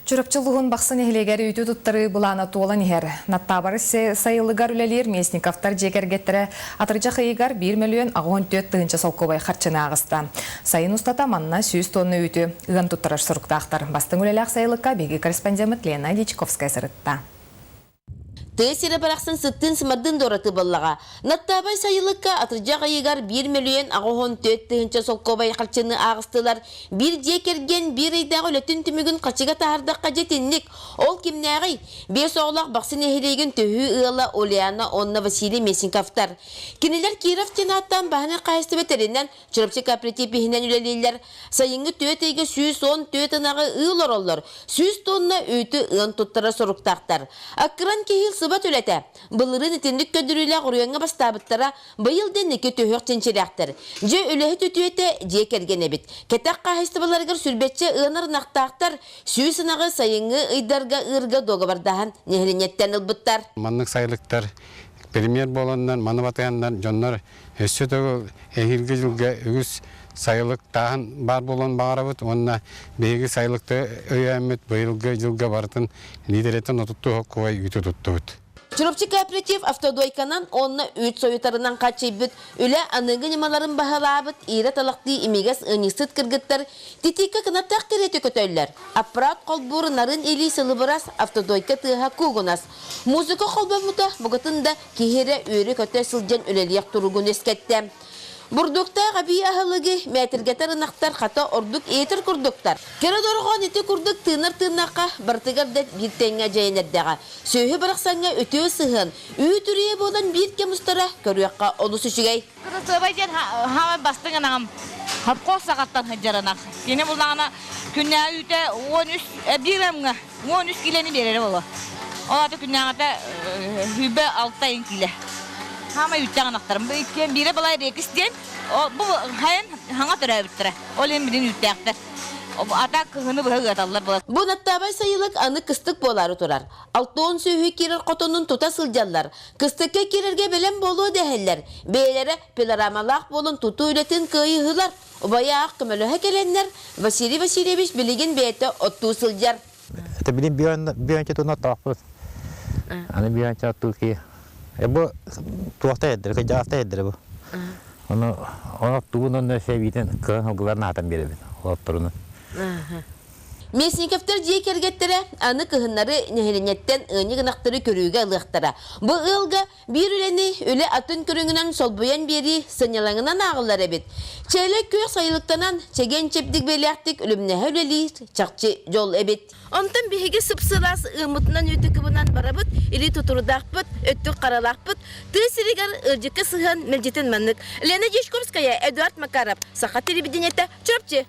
Чурапчы улууһун Бахсы нэһилиэгэр үүтү туттарыы былаана туолан иһэр. Наттаабары сайылыгар үлэлиир Местниковтар дьиэ кэргэттэрэ атырдьах ыйыгар 1 мөлүйүөн 84 тыһыынча солкуобай харчыны ааҕыста. Сайын устата манна 100 тонна үүтү ыан туттарар соруктаахтар. Бастыҥ үлэлээх сайылыкка биһиги корреспондеммыт Лена Дьячковская сырытта. Тыа сирэ барахсан сыттыын-сымардыын да ураты буоллаҕа. Наттаабай сайылыкка атырдьах ыйыгар 1 084 000 солкуобай харчыны ааҕыстылар. Биир дьиэ кэргэн биир ыйдаах үлэтин түмүгүн харчыга таһаардахха дьэ итинник. Ол кимнээҕий? Биэс оҕолоох Бахсы нэһилиэгин төһүү ыала Ульяна уонна Василий Местниковтар. Кинилэр Киров диэн ааттаан бааһынай хаһаайыстыба тэринэн Чурапчы кооператив иһинэн үлэлииллэр. Сайыҥҥы түөрт ыйга 114 ынаҕы ыы олороллор, 100 тонна үүтү ыан туттарар соруктаахтар. Аккыран киһи ылсыбат үлэтэ. Былырыын итинник көрдөрүүлээх оройуоҥҥа бастаабыттара, быйыл да инники түһүөх чинчилээхтэр. Дьэ, үлэһит үтүөтэ дьиэ кэргэн эбит. Кэтэх хаһаайыстыбаларыгар сүүрбэччэ ыанар ынахтаахтар, 100 ынаҕы сайыҥҥы ыйдарга ыырга дуогабардаһан нэһилиэнньэттэн ылбыттар. Маннык сайылыктар премьер буоланнар, маны батыһаннар дьоннор Өссө төгүл эһиилги дьылга үгүс сайылыктааһын баар буолуон баҕарабыт уонна биһиги сайылыкты өйөөммүт быйылгы дьылга барытын лиидэрэтин отуттуу кубай үүтү туттубут. Чурапчы кооператив автодойканан уонна үүт сойутарынан хааччыйбыт, үлэ аныгы ньымаларын баһылаабыт иирэ талахтыы имигэс ыанньыксыт кыргыттар титииккэ кынаттаах кэриэтэ көтөллөр. Аппарат холбуур нарын илии сылыбырас, автодойка тыаһа куугунас. Музыка холбоммута букатын да Киһи эрэ үөрэ-көтө сылдьан үлэлиэх туругун үөскэттэ. Бурдуктаах эбии аһылыгы мээтиргэтэр ынахтар хата ордук иэтэр курдуктар. Кэрэ дорҕоон ити курдук тыынар тыыннахха барытыгар да биир тэҥҥэ дьайан эрдэҕэ. Сүөһү барахсаҥҥа үтүө сыһыан, үүт үрүйэ буолан биир кэм устара көрүөххэ олус үчүгэй. Кырасыабай диэн хаамай бастыҥ ынаҕым хопкоос саҕаттан сылдьар ынах. Кини буллаҕына күннээҕи үүтэ 13 биир ымҥа 13 киилэни биэрэрэ буолуо. Ол аата күннээҕитэ сүүрбэ алта ыйын киилэ. Хаамай үүттээх ынахтарым. Бу иккиэн биирэ балай Рекис диэн бу хайын хаҥа төрөөбүттэрэ. Ол иһин билин үүттээхтэр. Ата кыһыны быһа ыаталлар буолар. Бу Наттаабай сайылык аны кыстык буолаары турар. Алтон сүөһү киирэр хотонун тута сылдьаллар. Кыстыкка киирэргэ бэлэм буолуо дэһэллэр. Бэйэлэрэ пилорамалаах буолан тутуу үлэтин кыайыһылар. Убайа аах көмөлөһө кэлэннэр, Василий Васильевич билигин бэйэтэ оттуу сылдьар. Это билин бүөнчө туна оттоохпут. Аны бүөнчө оттуу ки. Бу туохта эддер, кыдьаахта эддер бу. Ону ону оттугун онно сэбиитин кыһын ылгылар наатан биэрэбин. Олотторунун. Местниковтар дьиэ кэргэттэрэ аны кыһыннары нэһилиэнньэттэн ыанньык ынахтары көрүүгэ ылыахтара. Бу ыалга биир үлэни үлэ атын көрүҥүнэн солбуйан биэрии сынньалаҥынан ааҕыллар эбит. Чээлэй күөх сайылыктанан, чэгиэн-чэбдик бэлээхтик үлүмнэһэ үлэлиир чахчы дьол эбит. Онтон биһиги сып-сылаас ыаммытынан үтүкүбүнэн барабыт, илии тутурдаахпыт, өттүк харалаахпыт. Тыа сиригэр ыалдьыкка сыһыан мэлдьитин маннык. Лена Дьячковская, Эдуард Макаров, Саха телевидениетэ, Чурапчы.